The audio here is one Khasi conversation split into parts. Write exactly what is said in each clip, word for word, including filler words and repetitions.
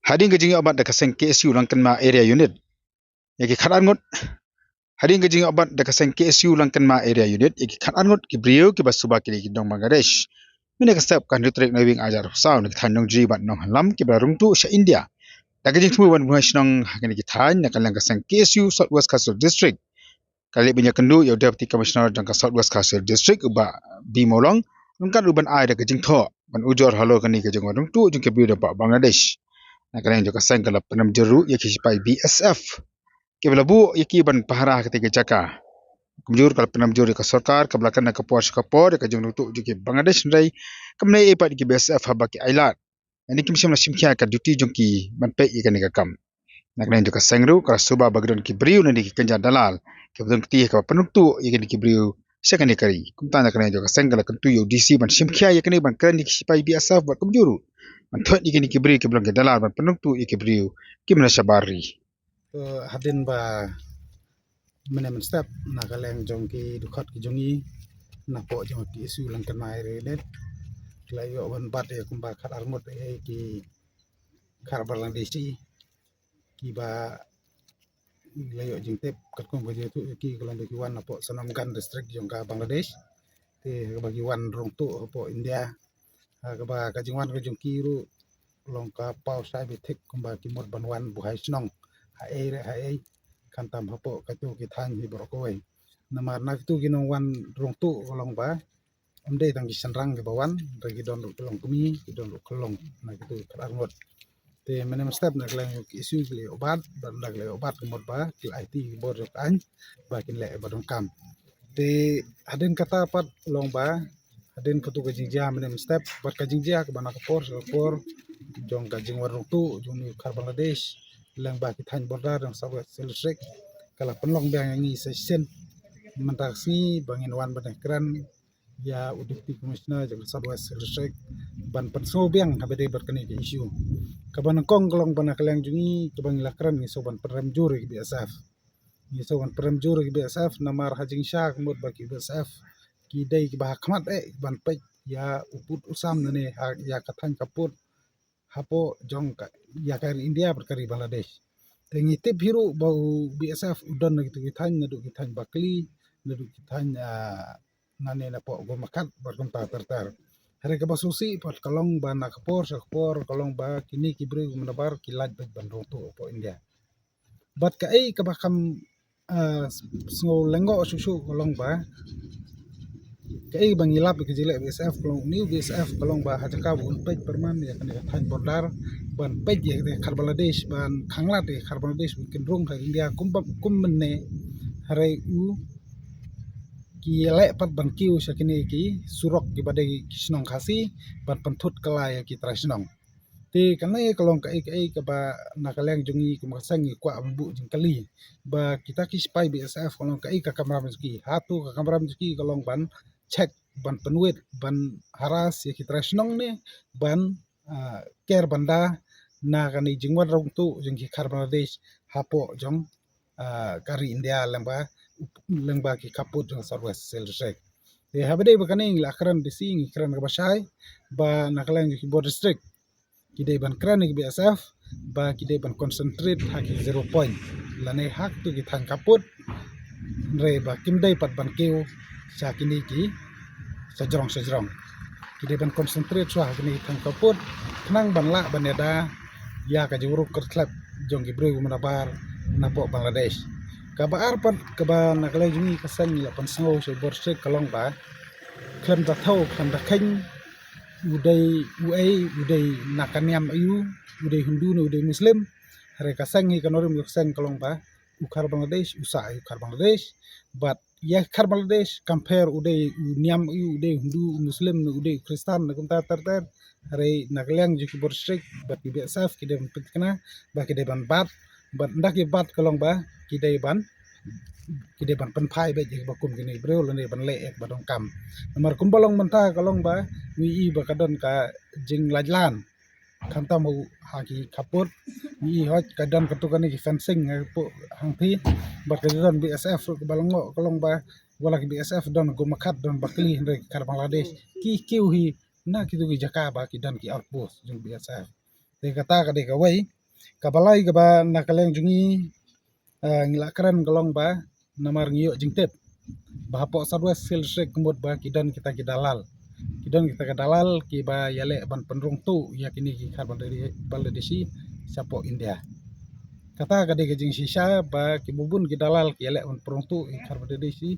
Hadien ka jingïoh bat da ka seng K S U Langkenma Area Unit ïa ki khatar ngut. Hadien ka jingïoh bat da ka seng K S U Langkenma Area Unit ïa ki khatar ngut ki briew kiba suba ki dei ki nong Bangladesh. Mynne ka step ka hynriew tarik Naiwieng arhajar arphew saw na ki thaiñ Nongjri bad Nonghalam kiba la rung tuh sha India da ka jingthmu ban buhai shnong ha kine ki thaiñ na ka liang ka seng K S U South West Khasi Hills District. Ka leit ban ïakynduh ïa u Deputy Commissioner jong ka South West Khasi Hills District, u Bah B Mawlong, ryngkat ruh ban ai da ka jingthoh ban ujor halor kane ka jingwan rung tuh jong ki briew na Bangladesh. Na ka liang jong ka seng ka la pynrem jur ruh ïa ki sipai B S F kiba la buh ïa ki ban pahara ha katei ka jaka. Kumjuh ka la pynrem jur ïa ka sorkar kaba la kren na ka por sha ka por ïa ka jingrung tuh jong ki Bangladesh, hynrei kam leh ei pat ïa ki B S F haba ki ailad. Ïa kine kim shym la shim khia ka duty jong ki ban peit ïa kane ka kam. Na ka liang jong ka seng ruh ka la suba ba ki don ki briew lane ki kynja dalal kiba don kti ha kaba pynrung tuh ïa kine ki briew sha kane ka ri. Kumta na ka liang jong ka seng ka la kyntu ïa u D C ban shim khia ïa kane, ban kren ïa ki sipai B S F bad kumjuh ruh ban thoh ïa kine ki briew kiba long ki dalal ban pynrung tuh ïa ki briew kiba na shabar ri. To, hadien ba mynne mynstep na ka liang jong ki dkhot ki jong ngi napoh jong ki K S U Langkenma Area Unit ki la ïoh ban bat ïa kumba khatar ngut ïa ki khar Bangladeshi kiba la ïoh jingtip katkum ka jingïathuh ïa ki ka long ba ki wan napoh Sunamganj District jong ka Bangladesh. Te kaba ki wan rung tuh hapoh India, ha kaba ka jingwan ka jong ki ruh long ka paw shai beit thik kumba ki mut ban wan buhai shnong ha ei re ha ei, khamtam hapoh kito ki thaiñ hi baroh kawei. Namar na kito ki nongwan rung tuh ka long ba ym dei tang ki shynrang kiba wan, hynrei ki don ruh ki longkmie, ki don ruh ki khyllung, na kito ki khatar ngut. Te mynne mynstep na ka liang jong ki K S U ki la ïoh bat, bad ynda ki la ïoh bat ka mut ba ki la aiti ki bor jong ka aiñ ba kin leh ba donkam. Te hadien kata pat long ba hadien kato ka jingjia mynne mynstep bad ka jingjia kaba na ka por sha ka por jong ka jingwan rung tuh jong une u khar Bangladesh lyngba ki thaiñ border jong South West Khasi Hills District ka la pynlong biang ïa ngi sa shisien mynta ka sngi ba ngin wan ban ïakren ïa u Deputy Commissioner jong ka South West Khasi Hills District ban pynsngew biang haba ïadei bad kane ka issue. Kaba nyngkong ka long ba na ka liang jong ngi kaba ngi la kren ngi sngew ban pynrem jur ïa ki B S F. Ngi sngew ban pynrem jur ïa ki B S F namar ha jingshisha ka mut ba ki B S F ki dei kiba ha khmat eh ban peit ïa u pud u sam lane ha ïa ka thaiñ ka pud hapoh jong ka ïa ka ri India bad ka ri Bangladesh. Te ngi tip hi ruh ba u B S F u don na kito ki thaiñ, naduh ki thaiñ Bakli, naduh ki thaiñ, ah, nane napoh Gomakhat bad kumta ter ter. Hynrei kaba sngewsih pat ka long ba na ka por sha ka por ka long ba kine ki briew manabar ki lait beit ban rung tuh hapoh India. Bad kaei kaba kham, ah, sngew lyngngoh shuh shuh ka long ba kaei ba ngi lap ïa ka jingleh B S F ka long, une u B S F ka long ba ha jaka ba un peit pyrman ïa kane ka thaiñ border ban peit ïa kane ka khar Bangladesh, ban khanglad ïa ka khar Bangladesh ban kynrung ha India kum ba, kum mynne, hynrei u ki leh pat ban kiew sha kine ki surok kiba dei ki shnong Khasi ban pynthut kylla ïa ki trai shnong. Te kane ka long kaei kaei kaba na ka liang jong ngi kum ka seng ngi kwah ban buh jingkylli ba kita ki sipai B S F ka long kaei ka kamram jong ki. Hato ka kamram jong ki ka long ban check, ban pynwit, ban harass ïa ki trai shnong ne ban, ah, ker ban da na kane jingwan rung tuh jong ki khar Bangladesh hapoh jong, ah, ka ri India lyngba, lyngba ki khappud jong South West Khasi Hills District. Te haba ïadei bad kane ngi la kren da shi ngi kren kaba shai ba na ka liang jong ki border district ki dei ban kren ïa ki B S F ba ki dei ban concentrate ha ki zero point lane ha kito ki thaiñ khappud, hynrei ba kim dei pat ban kiew sha kine ki shajrong shajrong. Ki dei ban concentrate shuwa ha kine ki thaiñ khappud khnang ban lah ban ïada ïa ka jingrung kyrkhlep jong ki briew manabar napoh Bangladesh. Kaba ar pat kaba na ka liang jong ngi ka seng la pynsngew sha border district ka long ba khlem da thew khlem da kheiñ u dei uei, u dei na ka niam aïu, u dei Hindu ne u dei Muslim. Hynrei ka seng hi ka nongrim ka seng ka long ba u khar Bangladesh u sah ïa u khar Bangladesh. Bad ïa khar Bangladesh kam pher u dei u niam aïu, u dei Hindu, u Muslim ne u dei u Khristan ne kumta ter ter. Hynrei na ka liang jong ki border district bad ki B S F ki dei ban pynthikna ba ki dei ban bat, bad ynda ki bat ka long ba ki dei ban, ki dei ban pynphai beit ïa kiba kum kine ki briew lane ban leh ïa kiba donkam. Namar kumba long mynta ka long ba ngi i ba ka don ka jinglait lan khamtam ha ki khappud, ngi i hooid ka don kato kane ki fencing hapoh hangthie bad ka don B S F ruh kaba lyngngoh ka long ba wat la ki B S F don Gomakhat, don Bakli, hynrei ki khar Bangladesh ki kiew hi na kito ki jaka ba ki don ki outpost jong B S F. Te kata ka dei kawei Kaba lai kaba na ka liang jong ngi, ah, ngi la kren ka long ba namar ngi ïoh jingtip ba hapoh South West Hill District ka mut ba ki don kita ki dalal, ki don kita ki dalal kiba ïaleh ban pynrung tuh ïa kine ki khar Bangladeshi shapoh India. Kata ka dei ka jingshisha ba ki bun ki dalal ki ïaleh ban pynrung tuh ïa ki khar Bangladeshi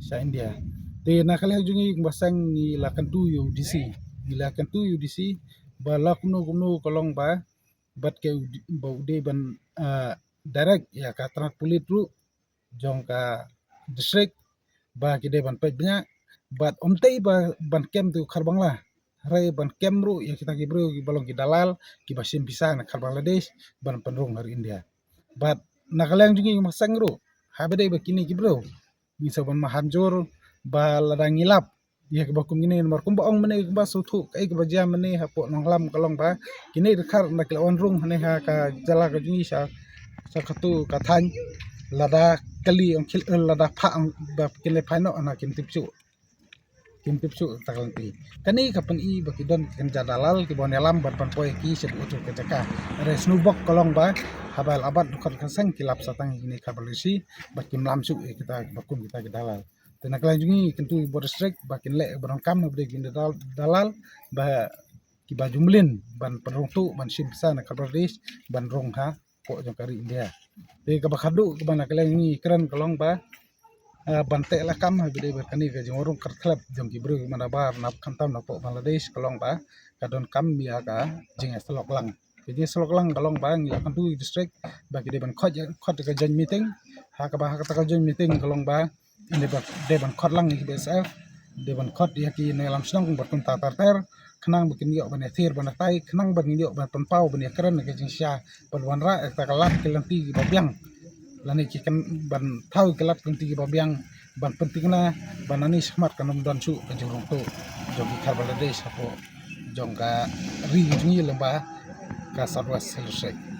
sha India. Te na ka liang jong ngi kumba seng ngi la kyntu ïa u D C, ngi la kyntu ïa u D C ba la kumno kumno ka long ba bad ke u di-, ba u dei ban, ah, direct ïa ka tnat pulit ruh jong ka district ba ki dei ban peit bniah bad ym tei ba ban kem te u khar Bangla, hynrei ban kem ruh ïa kita ki briew kiba long ki dalal kiba shim pisa na khar Bangladesh ban pynrung ha ri India. Bad na ka liang jong ngi masang ruh haba dei ba kine ki briew ngi sa ban maham jur ba lada ngi lap ïa kiba kum kine, namar kumba ong mynne kumba sngewthuh kaei kaba jia mynne hapoh Nonglam ka long ba kine ki khar na ki la wan rung hangne ha ka jylla ka jong ngi sha, sha katu ka thaiñ, lada kali ong khil, eh, lada phah ong ba kin leit phai noh na kim tip shuh. Kim tip shuh ta ka lynti. Kane ka pyni ba ki don ki kynja dalal kiba wan ïalam ban pynpoi ki sha uto ka jaka. Hynrei sngewbok ka long ba haba la bat dkhot ka seng ki lap sa tang ïa kine ki khar Bangladeshi bad kim lam shuh ïa kita kiba kum kita ki dalal. Te na ka liang jong ngi kyntu ïa u Bor District ba kin leh ba donkam haba dei ki dal-, dalal ba kiba ju mlien ban pynrung tuh ban shim pisa na khar Bangladesh ban rung hapoh jong ka ri India. Te kaba khatduh kaba na ka liang ngi kren ka long ba, ah, ban teh lakam haba dei ba kane ka jingwan rung kyrthlep jong ki briew ki manda bar na khamtam napoh Bangladesh ka long ba ka donkam ïa ka jingïasyllok lang. Ka jingïasyllok lang ka long ba ngi la kyntu ïa u District ba ki dei ban khot ïa, khot ïa ka joint meeting. Ha kaba ha kata ka joint meeting ka long ba dei ban, dei ban khot lang ïa ki B S F, dei ban khot ïa ki nongïalam shnong bad kumta ter ter, khnang ba kin ïoh ban ïathir ban ïatai, khnang ba kin ïoh ban pynpaw ban ïakren ïa ka jingshisha bad wanrah ïa kata ka lad ki lynti kiba biang lane ki kyn-, ban thaw ïa ki lad ki lynti kiba biang ban pynthikna ba nangne shakhmat kan ym don shuh ka jingrung tuh jong ki khar Bangladesh hapoh jong ka ri jong ngi lyngba ka South West Hill District.